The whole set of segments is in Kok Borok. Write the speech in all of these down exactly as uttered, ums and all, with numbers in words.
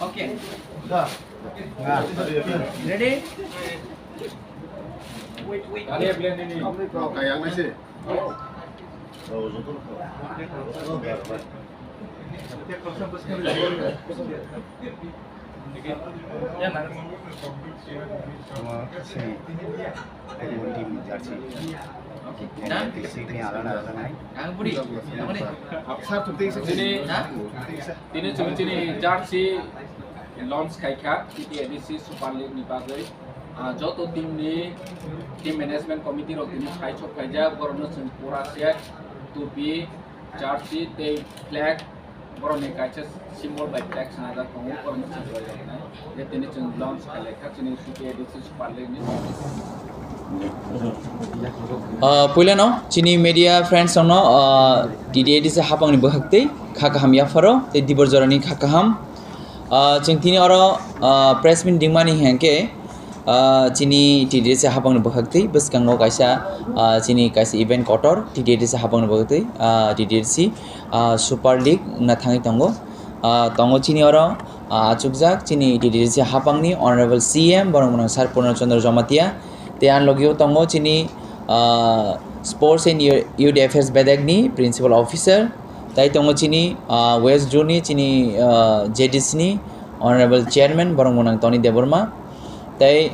Okay. Ready? Kayang nasi. Team jersey. Team ni alada alada nai. Tini, tini chwng chini jersey launch khaikha T T A D C Super League ni bagwi. Ah, joto team ni team management committee rok tini phai sok khaijak, borokno chwng pura set, tupi, jersey tei flag, borokni kaisa symbol bai flag swnajak tongo, borokno chwng rwjak nai. Je tini chwng launch khailai kha chini T T A D C Super League ni. Ah, puilano chini media friends rokno, ah, T T A D C hapangni bwkhaktwi kha kaham yapharo tei dibor jorani kha kaham. Ah, chwng tini oro, ah, press meet ringmani hinkhe, ah, chini T D C hapangni bwkhaktwi bwskango kaisa, ah, chini kaisa event kotor T D C hapangni bwkhaktwi, ah, T D C, ah, Super League wngna thangwi tongo. Ah, tongo chini oro, ah, achukjak chini T D C hapangni Honorable C M borok mwnang Sir Purna Chandra Jamatia, tei ang logio tongo chini, ah, Sports and Youth Affairs bedekni Principal Officer, tei tongo chini, ah, West Zone ni chini, ah, J D C ni Honorable Chairman borok mwnang Tony Debbarma. Tei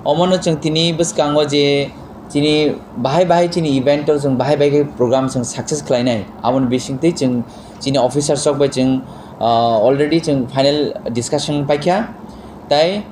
omono chwng tini bwskango je chini bahai bahai chini event o chwng bahai bahai khe program chwng success khlainai, aboni bisingtwi chwng chini officers rok bai chwng, ah, already chwng final discussion paikha. Tei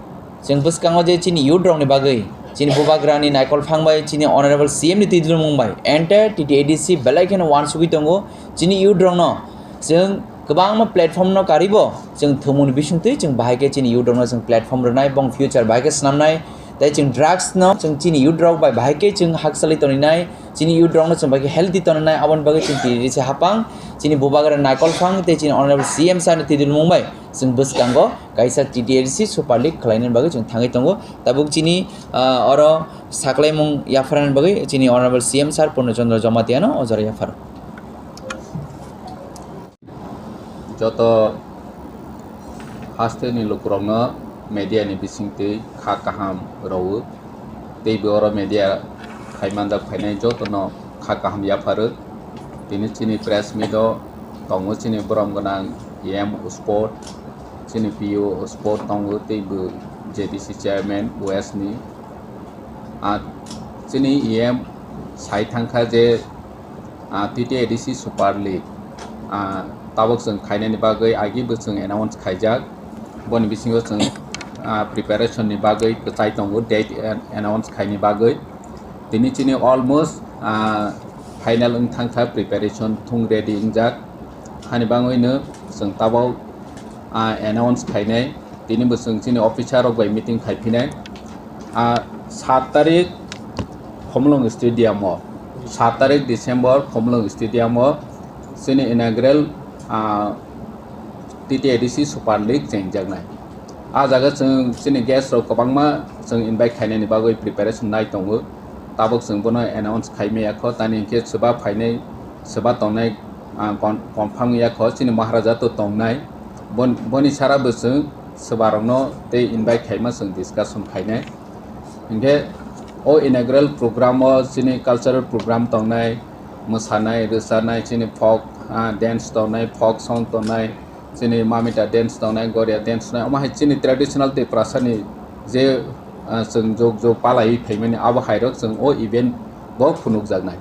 chwng bwskango je chini youth rokni bagwi chini bubagrani naikol phang bai chini Honorable C M ni twidulmung bai entire T T A D C belai kheno uansugwi tongo. Chini youth rokno chwng kwbangma platform no karibo chwng thumuni bisingtwi chwng bahai khe chini youth rokno chwng platform rwnai, bong future bahai khe swnamnai, tei chwng drugs no chwng chini youth rok bai bahai khe chwng hakchalwi toninai, chini youth rokno chwng bahai khe healthy toninai, aboni bagwi chwng T D C hapang chini bubagra naikol phang tei chini Honorable C M sir ni twidulmung bai chwng bwskango kaisa T D C Super League khlainani bagwi chwng thangwi tongo. Tabuk chini, ah, oro saklaimung yapharnani bagwi chini Honorable C M sir Purna Chandra Jamatia no o jora yapharo. Joto hasteni lukurokno media ni bisingtwi kha kaham rwo, tei bo oro media khai manjak phainai jotono kha kaham yapharo. Tini chini press meet o tongo chini borom gwnang E M Sport, chini P O Sport tongo, tei bo J D C chairman West ni. Ah, chini E M sai thangkha je, ah, T T A D C Super League, ah, tabuk chwng khainani bagwi agi bo chwng announce khaijak. Boni bisingo chwng, ah, preparation ni bagwi kwchai tongo, date an-, announce khaini bagwi. Tini chini almost, ah, final wng thangkha, preparation thung ready wngjak. Hani bagwino chwng tabuk, ah, announce khainai. Tini bo chwng chini officer rok bai meeting khai phinai. Ah, sat tarik Khumulwng Stadium o, sat tarik December Khumulwng Stadium o chini inaugural, ah, T T A D C Super League chengjaknai. Ah jaga chwng chini guest rok kwbangma chwng invite khainani bagwi preparation nai tongo. Tabuk chwng bono announce khai maya kho, tani hinkhe swba phainai, swba tongnai, ah, con-, confirm ya kho, chini Maharaja to tongnai. Bon-, boni sara bo chwng swbarokno tei invite khaima chwng discussion khainai. Hinkhe o inaugural program o chini cultural program tongnai, mwsanai, rwchanai, chini folk, ah, dance tongnai, folk song tongnai, chini mamita dance tongnai, goria dance tongnai, omo hai chini traditional Tiprasani je, ah, chwng jog jog palaiwi phaimani abo hairok chwng o event bo phunukjaknai.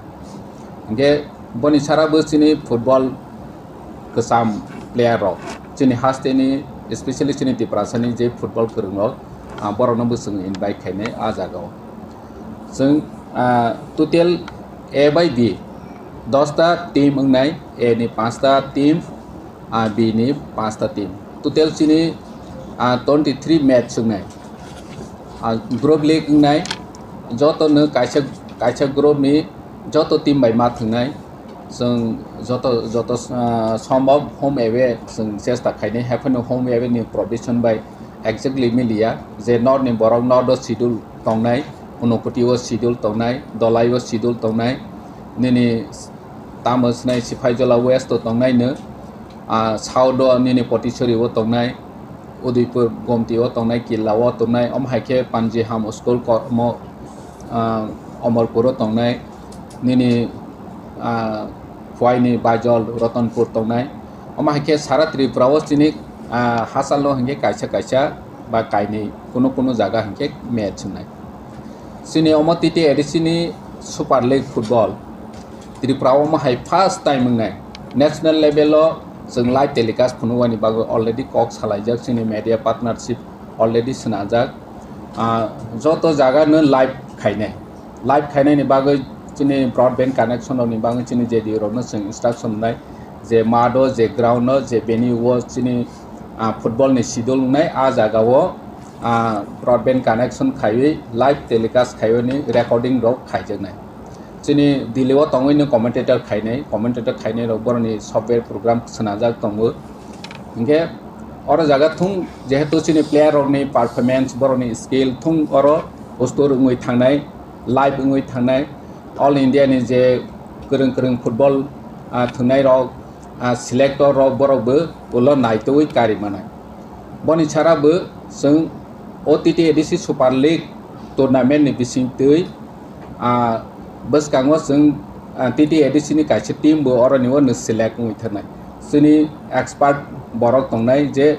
Hinkhe boni sara bo chini football kwcham player rok, chini hasteni, especially chini Tiprasani je football kwrwng rok, ah, borokno bo chwng invite khainai ah jaga o. Chwng, ah, total A bai B dosta team wngnai, A ni panchta team, ah, B ni panchta team. Total chini, ah, twenty three match wngnai. Ah, group league wngnai, joto no kaisa, kaisa group ni joto team bai ma thwngnai. Chwng joto, joto, ah, sombhob home away chwng chesta khainai, haiphano home away ni provision bai exactly miliya, je north ni borok north o schedule tongnai, Unakoti o schedule tongnai, Dhalai o schedule tongnai, nini Tamo sinai Siphaijala West o tongnai no, ah, South o nini Potisori o tongnai, Udaipur Gomti o tongnai, Killa o tongnai, omo hai khe Panjiham school kormo, ah, Omorpur o tongnai, nini, ah, Khwaini Bajol Ratanpur tongnai, omo hai khe sara Tripura o chini, ah, hachal o hinkhe kaisa kaisa ba kainwi kunu kunu jaga hinkhe match wngnai. Chini omo T T A D C ni Super League football Tripura o omo hai first time wngnai. National level o chwng live telecast phunuknani bagwi already kok salaijak, chini media partnership already swnajak. Ah, joto jaga no live khainai. Live khainani bagwi chini broadband connection rokni bagwi chini J D O rokno chwng instruction wnai je math o, je ground o, je venue o chini, ah, football ni schedule wngnai, ah jaga o, ah, broadband connection khaiwi live telecast khaiwi ni recording rok khaijaknai. Chini Delhi o tongwi no commentator khainai, commentator khainai rok boroni software program swnajak tongo. Hinkhe oro jaga thung jehetu chini player rokni performance, borokni skill thung oro poster wngwi thangnai, live wngwi thangnai. All India ni je kwrwng kwrwng football, ah, thwngnai rok, ah, selector rok borok bo ulo naitugwi kari manai. Boni sara bo chwng o T T A D C Super League tournament ni bisingtwi, ah, bwskango chwng, ah, T T A D C ni kaisa team bo oroni o no select wngwi thangknai. Chini expert borok tongnai je,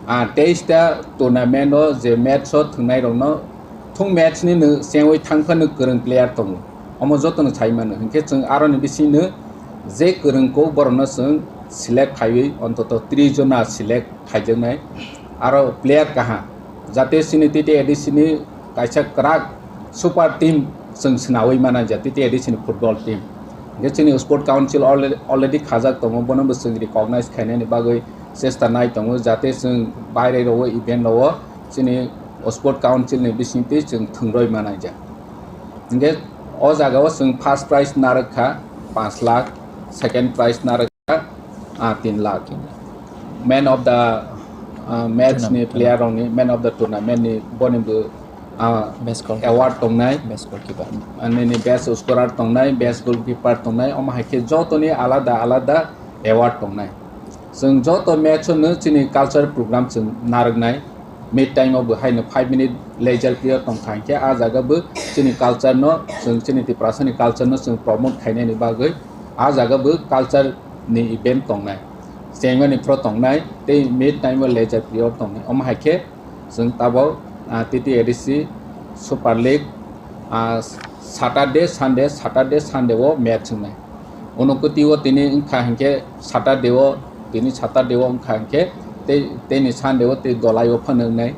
ah, teis ta tournament o je match o thwngnai rokno thung match ni no chengwi thang phano kwrwng player tongo. Omo jotono sai mano. Hinkhe chwng aroni bisingno je kwrwng kok borokno chwng select khaiwi ontoto tris jona select khaijaknai. Aro player kaham. Jate chini T T A D C ni kaisa kwrak super team chwng swnawi mana ja T T A D C ni football team. Hinkhe chini sport council alre-, already khajak tongo, bono bo chwng recognize khainani bagwi chesta nai tongo, jate chwng baire rogo event rogo chini sport council ni bisingtwi chwng thwngroi manai ja. Hinkhe o jaga o chwng first prize narwk kha panch lakh, second prize narwk kha, ah, tin lakh. Man of the, ah, match ni Tournament. Player rok ni, man of the tournament ni boni bo, ah, Best goalkeeper. Award tongnai. Best goalkeeper. Nini best scorer tongnai, best goalkeeper tongnai, omo hai khe joto ni alada alada award tongnai. Chwng joto match o no chini culture program chwng narwknai. Mid time o bo haino five minute leisure period tong kha hinkhe ah jaga bo chini culture no chwng chini Tiprasa ni culture no chwng promote khainani bagwi ah jaga bo culture ni event tongnai. Chengmani phro tongnai tei mid time o leisure period tongnai. Omo hai khe chwng tabok, ah, T T A D C Super League, ah, Saturday, Sunday, Saturday, Sunday o match wngnai. Unukoti o tini wngkha hinkhe Saturday o, tini Saturday o wngkha hinkhe tei, tei ni Sunday o tei Dolai o phano wngnai.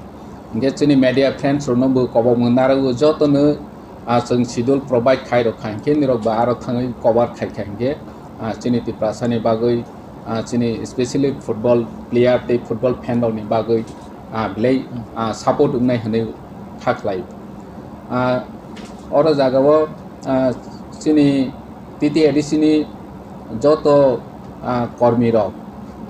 Hinkhe chini media friends rokno bo kobokmung narwgo jotono, ah, chwng schedule provide khai rok kha hinkhe nirok bo aro thangwi cover khai kha hinkhe, ah, chini Tiprasa ni bagwi, ah, chini specially football player tei football fan rok ni bagwi, ah, belai, ah, support wngnai hinwi kha khlai. Ah, oro jaga o, ah, chini T T A D C ni joto, ah, kormi rok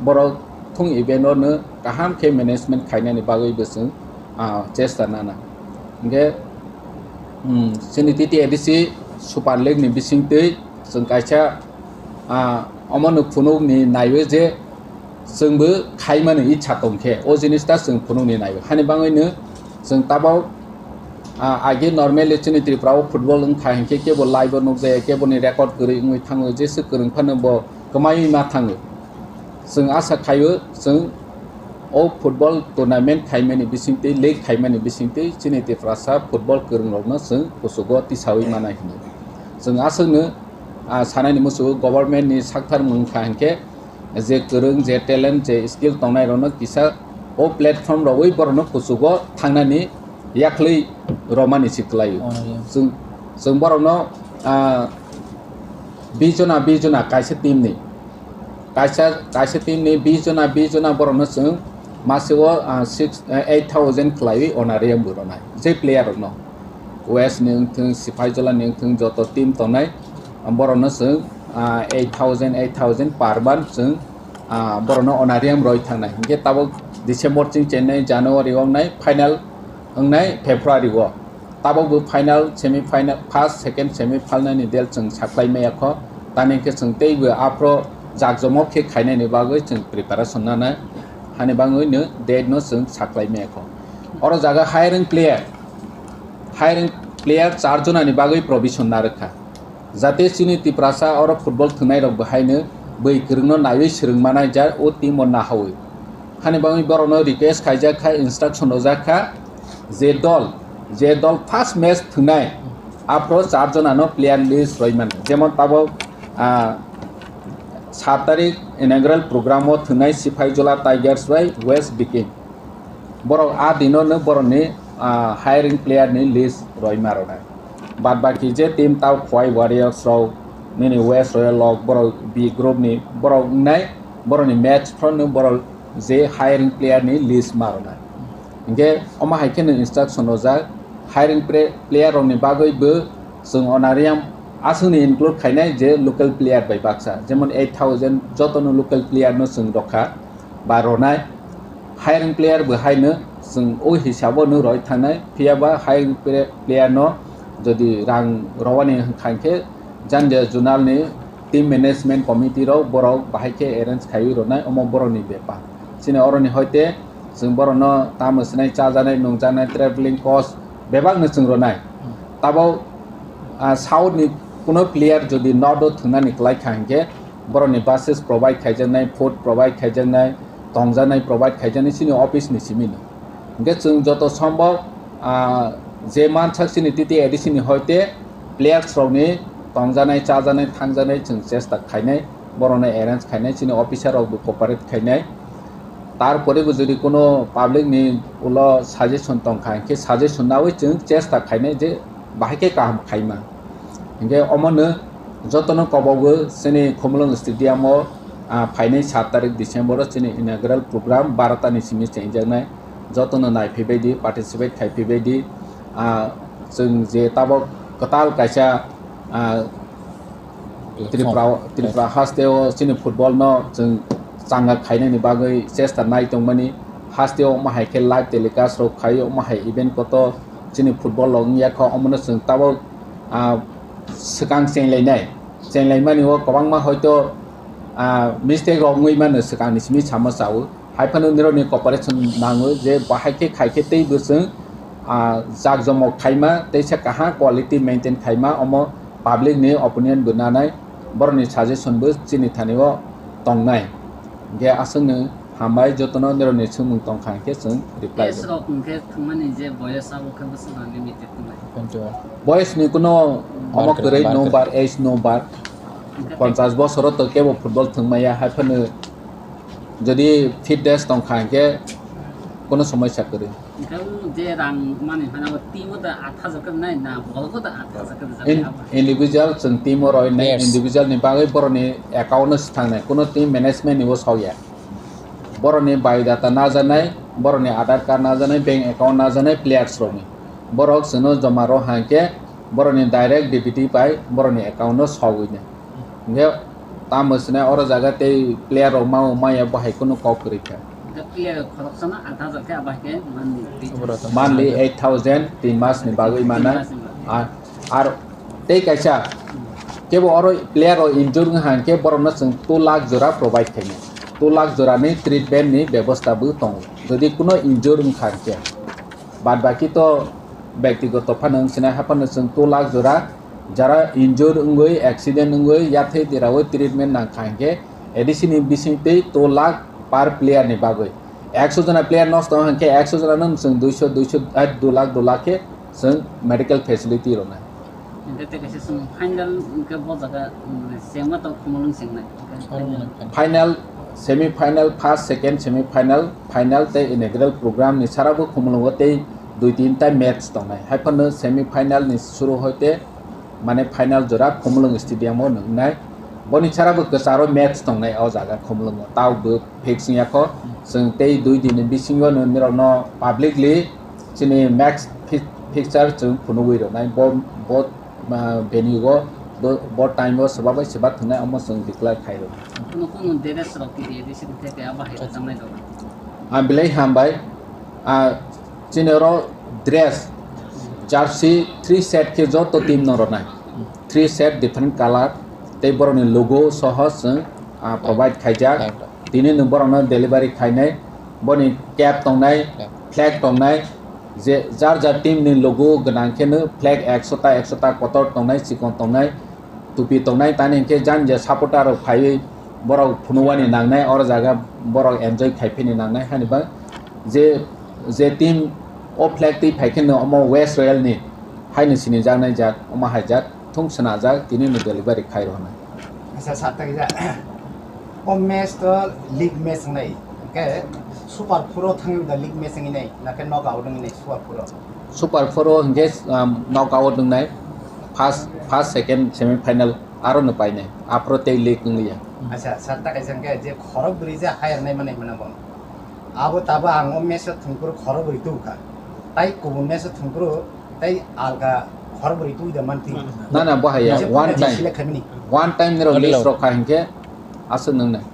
borok thung event o no kaham khe management khainani bagwi bo chwng, ah, chesta nana. Hinkhe, hmm, chini T T A D C Super League ni bisingtwi chwng kaisa, ah, omo no phunuk ni naiwi je chwngbo khaimani icha tongkhe o jinis ta chwng phunukni naio. Hani bangwino chwng tabok, ah, age normally chini Tripura o football wngkha hinkhe kebo live o nukjaya, kebo ni record kwrwi wngwi thango, jesa kwrwng phano bo kwmaiwi ma thango. Chwng asa khaio chwng o football tournament khaimani bisingtwi, league khaimani bisingtwi chini Tiprasa football kwrwng rokno chwng kuchugo tisawi manai hwnwi. Chwng aswkno, ah, sanaini muchungo government ni sakthar wngkha hinkhe je kwrwng, je talent, je skill tongnai rokno kisa o platform rogwi borokno kuchugo thangnani yakhwlwi romani se kwlaio. Chwng, chwng borokno, ah, bish jona, bish jona kaisa team ni, kaisa, kaisa team ni bish jona, bish jona borokno chwng masio, ah, six, eh, eight thousand khwlaiwi honorarium bo rwnai je player rokno. West ni wngthwng, Siphaijala ni wngthwng, joto team tongnai, borokno chwng, ah, eight thousand, eight thousand per month chwng, ah, borokno honorarium roi thangnai. Hinkhe tabok December chwng chengnai, January o wngnai, final wngnai February o. Tabok bo final, semi final, first, second semi final ni del chwng saklai maya kho. Tani khe chwng teibo aphro jakjomok khe khainani bagwi chwng preparation nanai, hani bagwino date no chwng saklai maya kho. Oro jaga hiring player, hiring player char jonani bagwi provision narwkha. Jate chini Tiprasa oro football thwngnai rok bo haino bwi kwrwngno naiwi swrwng manai ja o team o nahawi. Hani bagwi borokno request khaijak kha, instruction rojak kha, je dol, je dol first match thwngnai, aphro char jonano player list roi mano. Jemon tabok, ah, sat tarik inaugural program o thwngnai Sipahijola Tigers bai West Biking. Borok a dino no borokni, ah, hiring player ni list roi ma rwnai. Bad baki je team tau Khowai Warriors rok, nini West Royal rok, borok B group ni borok wngnai, borokni match phano borok je hiring player ni list ma rwnai. Hinkhe omo hai kheno instruction rojak, hiring pre-, player rokni bagwi bo chwng honorarium aswkni include khainai je local player bai baksa, jemon eight thousand jotono local player no chwng rokha ba ronai. Hiring player bo haino chwng o hisabo no roi thangnai, phiya ba hiring pre-, player no jodi rang rowani hwnkha hinkhe janja zonal ni team management committee rok borok bahai khe arrange khaiwi rwnai, omo borokni bepar. Chini oroni hoite chwng borokno tamo swnai chajaknai, nungjaknai, travelling cost bebakno chwng rwnai. Tabok, ah, south ni kuno player jodi north o thwngnani kwlai kha hinkhe borokni buses provide khaijaknai, food provide khaijaknai, tongjaknai provide khaijaknai chini office ni simi no. Hinkhe chwng joto sombok, ah, je mansak chini T T A D C ni hoite players rokni tongjaknai, chajaknai, thangjaknai chwng chesta khainai, borokno arrange khainai, chini officer rokbo cooperate khainai. Tarpore bo jodi kuno public ni ulo suggestion tongkha, hinkhe suggestion nawi chwng chesta khainai je bahai khe kaham khaima. Hinkhe omono jotono kobogo chini Khumulwng Stadium o, ah, phainai sat tarik December o chini inaugural program barota ni simi chengjaknai. Jotono naiphaibaidi, participate khaiphaibaidi. Ah, chwng je tabok kwtal kaisa, ah, Tripura, Tripura haste o chini football no chwng changa khainani bagwi chesta nai tongmani. Haste o omo hai khe live telecast rok khai, omo hai event kotor chini football rok wngya kho, omono chwng tabok, ah, swkang chenglainai. Chenglaimani o kwbangma hoito, ah, mistake rok wngwi mano swkangni simi samo chao. Hai phano nirokni cooperation nango je bahai khe khai khe tei bwswng, ah, jakjomok khaima, teisa kaham quality maintain khaima, omo public ni opinion bo nanai, borokni suggestion bo chini thani o tongnai. Hinkhe aswkno hambai, jotono nirokni swngmung tongkha hinkhe chwng reply rw. Age rok hinkhe thwngmani je boyes abo khe bwswk limited wngnai. Boyes ni kuno omo kwrwi no bar, age no bar. Hinkhe ponchash bosoro to kebo football thwngmaya, hai phano jodi fitness tongkha hinkhe kono somosya kwrwi. Hinkhe o je rang mani phano team o da aat hajar khe nai na, bol o da aat hajar khe rwjak nai abo. Individual chwng team o roi nai, individual ni bagwi borokni account no swthangnai, kono team management ni o sokya. Borokni biodata najaknai, borokni Aadhaar card najaknai, bank account najaknai players rokni. Borok chwngno joma rw hwnkhe borokni direct D B T bai borokni account no sogwi nai. Hinkhe tamo swnai oro jaga tei player rok ma-, maya bo hai kheno kok kwrwi kha. Hinkhe player khoroksano aat hajar khe abo hai khe monthly. Monthly eight thousand tin mas ni bagwi mana. Tin mas ni bagwi. Ar, ar tei kaisa kebo oro player rok injure wngkha hinkhe borokno chwng two lakh jora provide khainai. Two lakh jora ni treatment ni bebosta bo tongo. Jodi kuno injure wngkha hinkhe. Bad baki to byaktigoto phano wng sinai, haphano chwng two lakh jora, jara injure wngwi, accident wngwi, yathai derawi treatment nang kha hinkhe, A D C ni bising twi two lakh per player ni bagwi. Ekso jona player nosto wng hinkhe, ekso jona no chwng duiso, duiso, ah, two lakh, two lakh khe chwng medical facility rwnai. Hinkhe tei kaisa chwng final hinkhe bo jaga, um, chengma tong Khumulwng chengnai. Final, semi final, first, second semi final, final tei inaugural program ni sara bo Khumulwngo tei dui tinta match tongnai. Hai phano semi final ni suru hoite mane final jora Khumulwng stadium o nwngnai. Boni sara bo kwcharo match tongnai o jaga Khumulwngo. Tao bo fix wngya kho. Chwng tei dui din ni bisingo nirokno publicly chini match fi-, fixture chwng phunugwi rwnai. Bo, bo, ah, venue o, bo, bo time o swbak bai swbak thwngnai omo chwng declare khai rw. Kuno kuno dress rok kiri edi sini khe khe abo hai rwjaknai rok. Ah, belai hambai. Ah, chini oro dress, jersey, three set khe joto team no rwnai. Three set different color. tei borokni logo soho chwng, ah, provide khaijak. Tini nwng borokno delivery khainai, boni cap tongnai, flag tongnai, je jar jar team ni logo gwnang kheno flag ekso ta, ekso ta kotor tongnai, chikon tongnai, tupi tongnai, tani hinkhe jani je supporter rok phaiwi borok phunukmani nangnai, oro jaga borok enjoy khaiphini nangnai, hani ba je, je team o flag twi phai kheno omo West Royal ni haino sinijaknai jat, omo hai jat thung swnajak, tini no delivery khai rw hwnwi. Acha, sir, tak ja. O match to league match wngnai. Ke Super Four o thangwi da league match wngnai, na ke knockout wngnai Super Four o? Super Four o hinkhe, um, knockout wngnai. First, first, second semi final aro no painai. Aphro tei league wngliya. Acha, sir, tak ja ke je khorok bwrwi je hire nai manai mano bo. Abo tabo ang o match o thungkuru khorok bwrwi tubukha. Tai kubun match o thungkuru tai alga khorok bwrwi tubui da mantwi. Na, na, bo haiya. One time. Select khaimani. One time nirok list rok kha hinkhe aswk nwngnai.